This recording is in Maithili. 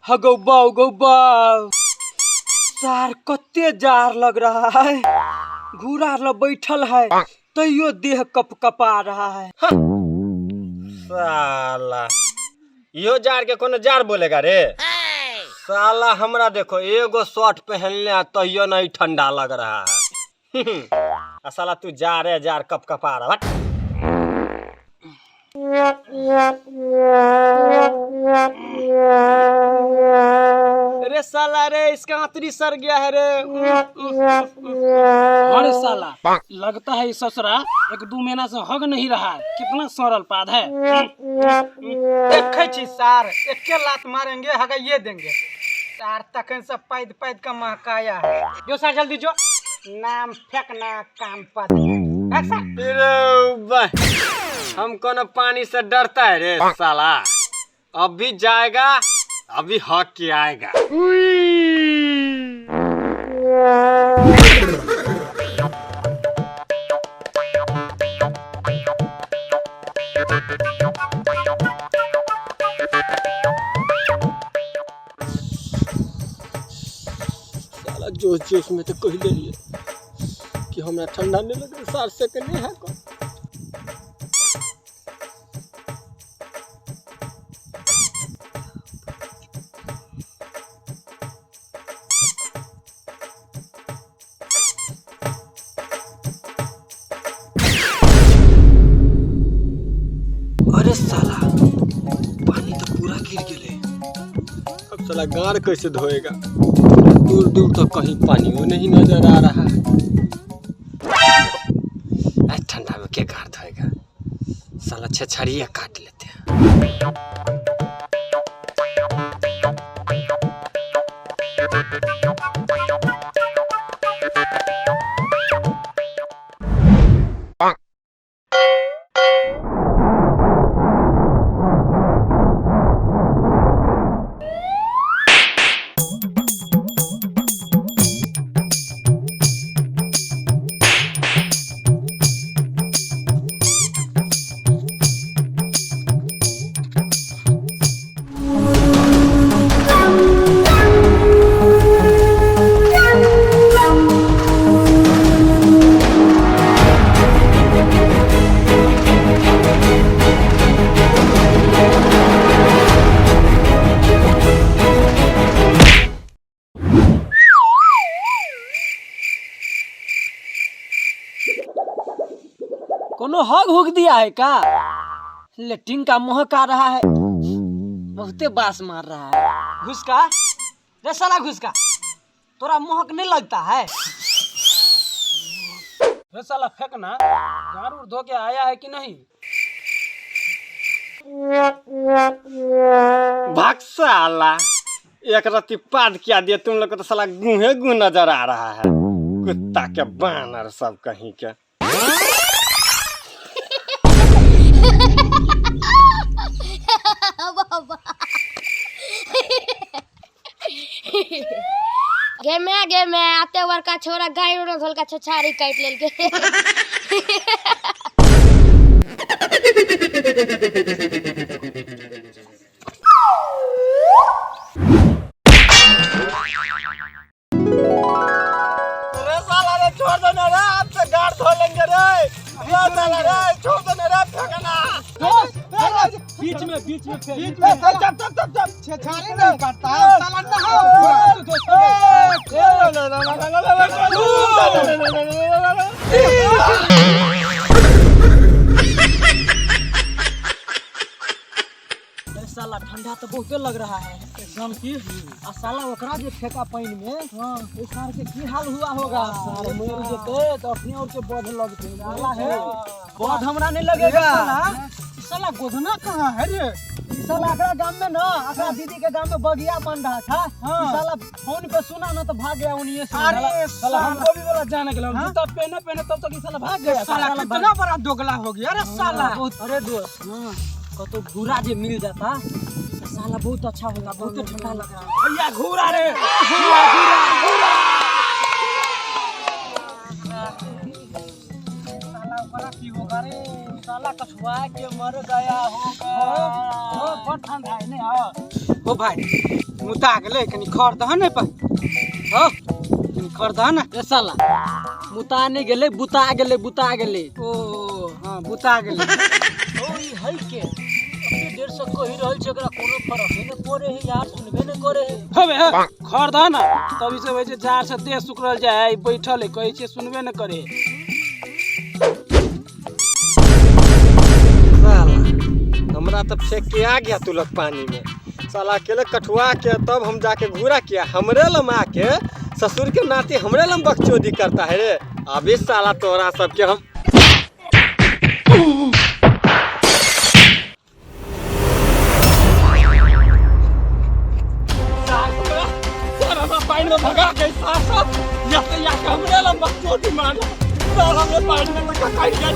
हगौ बाउ गौ बाउ, सार कते जार लग रहा है। घूरा ल बैठल है तैयो देह कप कपा रहा है। साला यो जार के कोनो जार बोलेगा रे साला। हमरा देखो एगो शर्ट पहनले है तैयो नहीं ठंडा लग रहा है। आ साला तू जा रे जार कप कपा रहा। हट। अरे साला रे, इसका आंतरी सर गया है रे। अरे साला लगता है ससुरा एक दू महीना से हग नहीं रहा है, कितना सरल पाद है। देखे छी सार, एके लात मारेंगे हगाइए देंगे सार। तखन से पैद पैद का महकाया है। जो सार जल्दी जो, नाम फेंकना काम पर। अरे बा, हम कोनो पानी से डरता है रे साला। अभी जाएगा अभी हक के आएगा। साला जोश जोश में तो कह दिए कि हमरा ठंडा नहीं लगे, सार से के नहीं है को। अरे साला पानी तो पूरा गिर गेले। अब साला गाड़ कैसे धोएगा? दूर दूर तक कहीं पानी वो नहीं नजर आ रहा है। आज ठंडा में क्या गाड़ धोएगा साला, छछड़िया काट लेते हैं। कोनो हग हुक दिया है का? लेटिन का महक आ रहा है, बहुते बास मार रहा है। घुसका रे साला घुसका, तोरा महक नहीं लगता है? रे साला फेंकना, गाड़ उड़ धो के आया है कि नहीं? भाग साला, एक रत्ती पाद क्या दिया तुम लोग को तो साला गुहे गुह नजर आ रहा है। कुत्ता के बानर सब कहीं के। गेमे गेमे आते बड़का छोरा गाय उड़ धोलका छछारी काट लेलके। अरे साला रे छोड़ दो ना रे, आपसे गाड़ धो लेंगे रे। रे साला रे छोड़ दो ना रे फेंकना। बीच में बीच में बीच में चप चप चप चप छेछारी नहीं काटता है साला, नहाओ। अरे साला ठंडा तो बहुते लग रहा है एकदम की। आ साला ओकरा जे फेंका पानी में, ओ सार के की हाल हुआ होगा? साला मर जेते तो अपने और के बध लगते। साला है बध हमरा नहीं लगेगा। साला गोधना कहाँ है रे? साला अकरा गांव में ना, अकरा दीदी के गांव में बगिया बन रहा था। साला फोन पे सुना ना तो भाग गया उन्हीं से। अरे साला हमको भी बोला जाने के लिए, जूता पहने पहने तब तक साला भाग गया। साला कितना बड़ा दोगला हो गया अरे साला। अरे दोस्त कतो घूरा जे मिल जाता साला बहुत अच्छा होगा, बहुत ठंडा लग रहा है। भैया घूरा रे, साला ओकरा की होगा रे? साला साला कछुआ के मर गया होगा। हो बड़ ठंडा है ने। हाँ। ओ भाई, मुता गेलै, कनी खर दह ने पर। हो, कनी खर दह ने। रे साला, मुता नहीं गेलै, बुता गेलै, बुता गेलै। ओ हाँ, बुता गेलै। ओ ई है के अपने देर से कहि रहल छै, एकरा कोनो फरक ने पड़े है यार, सुनबे ने करे है। हबे हे, खर दह ने तभी से होइ छै, जाड़ से देह सुखरल जाइ है, बैठल है, कहै छै सुनबे ने करे। साला हमरा तो फेंक के आ गया तू लोग पानी में। साला अकेले कठुआ के तब हम जाके घूरा किया, हमरे लमा के ससुर के नाती हमरे लम बकचोदी करता है रे। अभी साला तोरा सबके हम सर हमरा पानी में भगा के साफ साफ या तो या के हमरे लम बकचोदी मारे। साला हमरे पानी में लगा गया।